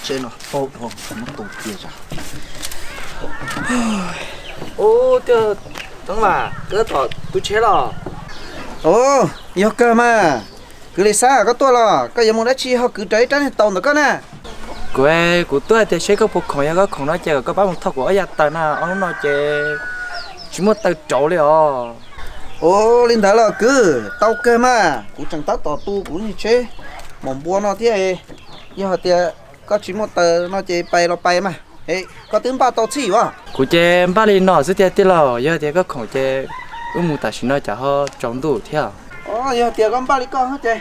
Tsheb no paub dhau, muab tua kiag tso. Ub, Teeb Vam, koj tab tom tu tsheb los? Ub, yog kawg mas. Kwv Lis Xab, koj tuaj los? Koj yuav mus dab tsi ho kwv rawv ib rab niag taus ntawm koj na? Kuv, kuv tuaj tias seb koj puas khoom, yog koj khoom no ces kom koj pab mus thauj kuv ob yav taws na, ob hnub no ces tsis muaj taws rauv li os. Ua li ntawd los kwv, tau kawg mas, kuv tseem tab tom tu kuv niag tsheb maum npua no thiab. Yog hais tias koj tsis muaj taws no ces pais los pais mas. Koj twb npaj tau txhij as? Kuv ces npaj li no xwb tiag tij laug, yog tias koj khoom ces wb mus tam sim no cas ho tsaus ntuj thiab. Yog tias koj npaj li koj ces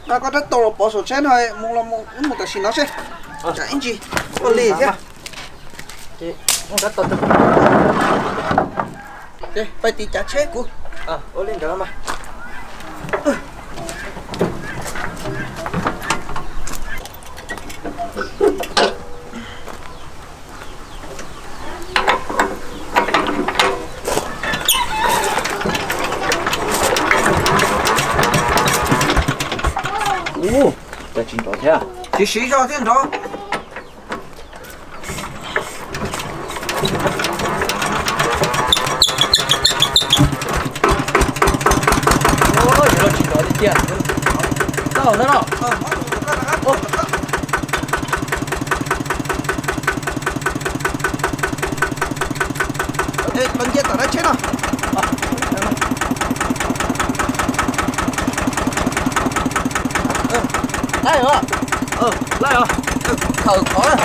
nqa koj rab taus los pov saum tsheb no, mus los mus, wb mus tam sim no seb. Tsam ib ntsis ua li thiab. Pais tiv cav tsheb kuv. Ua li ntawd mas. Ub, cas tsis nrov thiab? Tsis siv zog thiab nrov. Ub, yuav los tsis nrov tiag tiag. Tau ntawd los. Los ncia tom lawv tsheb no. Laij os. Laij os. Khaws qhov.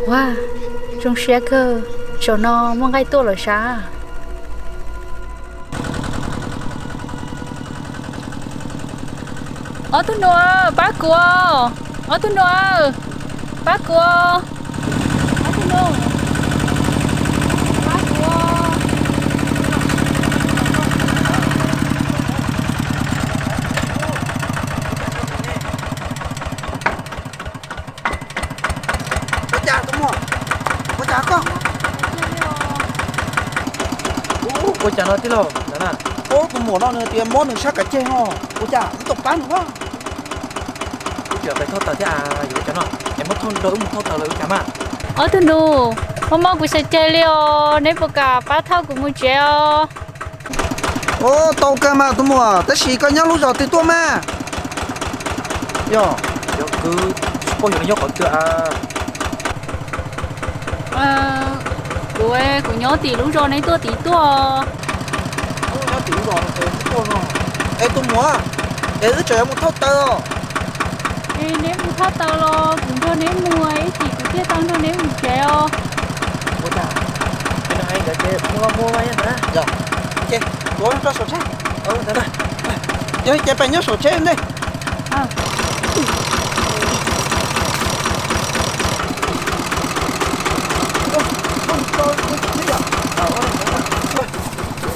Ua, zoo siab kawg, zaum no muaj nqaij tuaj lawm sav. Ob tug nus, pab kuv os. Ob tug nus, pab kuv os. Ob tug nus, pab kuv os. Ua cas tus muam? Ua cas koj? Ua cas no tij laug? Ub, tus muam no nws tias mob nws sab kav ceg no. Ua cas wb tau pab nws a? Wb tseem pais thauj taws thiab, yuav ua cas no? Es muab thauj nrog wb mus thauj taws los ua cas mas? Ob tug nus, mob mob kuv sab ceg li os, neb puas kam pab thauj kuv mus tsev os? Ub, tau kawg mas tus muam, tab sis koj nyob lub zos twg tuaj mas? Yog, yog kwv, tsis paub yog nyob qhov twg a. Kuv, kuv nyob tim lub zos neb tuaj tid tuaj. Nyob tim lub zos no tuaj no. Es tus muam, es wb tseem yuav mus thauj taws os. Es neb mus thauj taws los kuv nrog neb mus, ib chim kuv thiaj tau nrog neb mus tsev os. Ua cas, ces nws hais ntawd ces mus los mus mas yog ntawd. Yog, ces tuav rau saum tsheb. Yog ces peb nyob saum tsheb ntej.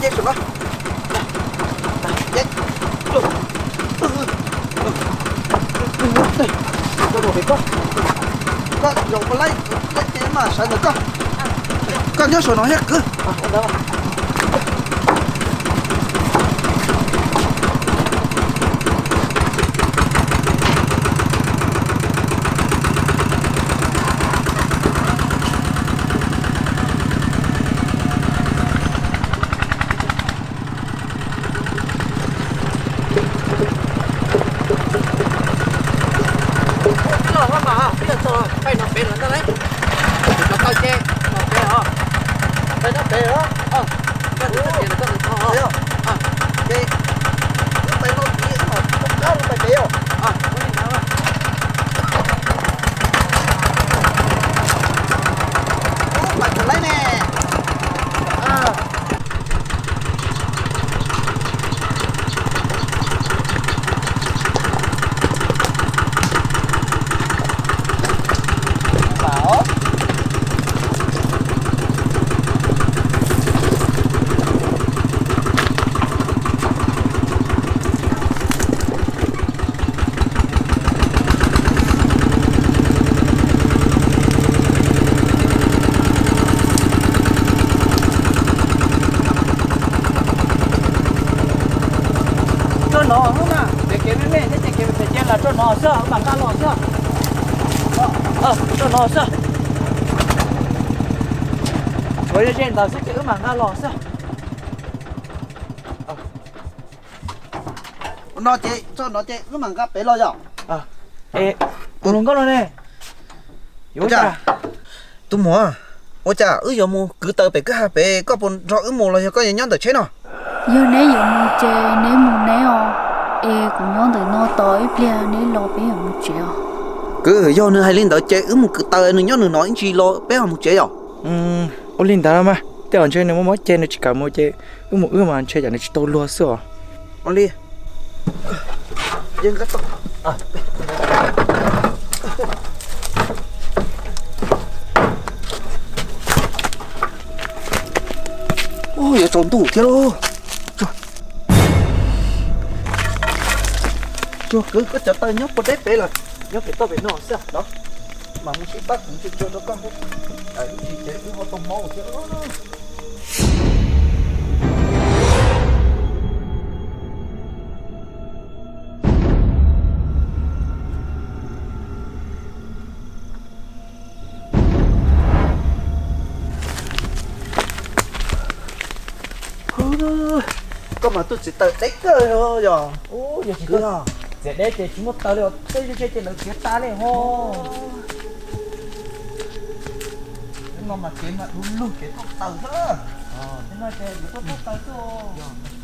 Nce saum no. Koj zaum laij, laij ces mas sawv ntawm koj. Koj nyob saum no thiab kwv. Ntawd. Ces los ntawd, cov taw ces los pem os. Pem no pem os. Koj tus txoj kev los koj tus tho os. Ces wb pem no tid, wb mam rov qab los pem pem os. Ua li ntawd. Ub, mam txog lawm ne. Rau no hnub na, ces kev me me thiab ces kev phem ces lam rau no xwb, wb mam nqa los xwb. Rau no xwb. Tshuav ze ntawd xwb ces wb mam nqa los xwb. No ces txog no ces wb mam nqa pem los yom. Es, tus hluas nkauj no ne, yuav ua cas? Tus muam, ua cas wb yuav mus kwv taws pem kwj ha pem, koj puas nrog wb mus los yog koj yuav nyob ntawm tsheb no? Yog neb yuav mus ces neb mus neb os, es kuv nyob ntawm no tos ib pliag neb los peb mam mus tsev os. Kwv, yog nws hais li ntawd ces wb mus kwv taws, nws nyob nws no ib ntsis los peb ho mus tsev yom. Ua li ntawd los mas, tej zaum ntshe nws muaj mob ces nws tsis kam mus ces wb mus wb mas ntshe yam nws tsis tau luag xwb os. Ua li. Ub, yuav tsaus ntuj thiab lauj. Tsuag kwv, koj cov taw nyob puag deb pem lawm, nyob pem toj pem no xwb no. Mam mus sib pab kwv tsuag tsuag rau koj, ib ntsis ces wb ho tau mob thiab. Koj mas tus txiav taws deb kawg yog. Yog tsis, txiav deb ces tsis muaj taws li os, tej ze ces lawv txiav tas li ho. Hnub no mas kev mas du lug kev tuaj taws xwb. Hnub no ces yuav tuaj tuaj taws xwb.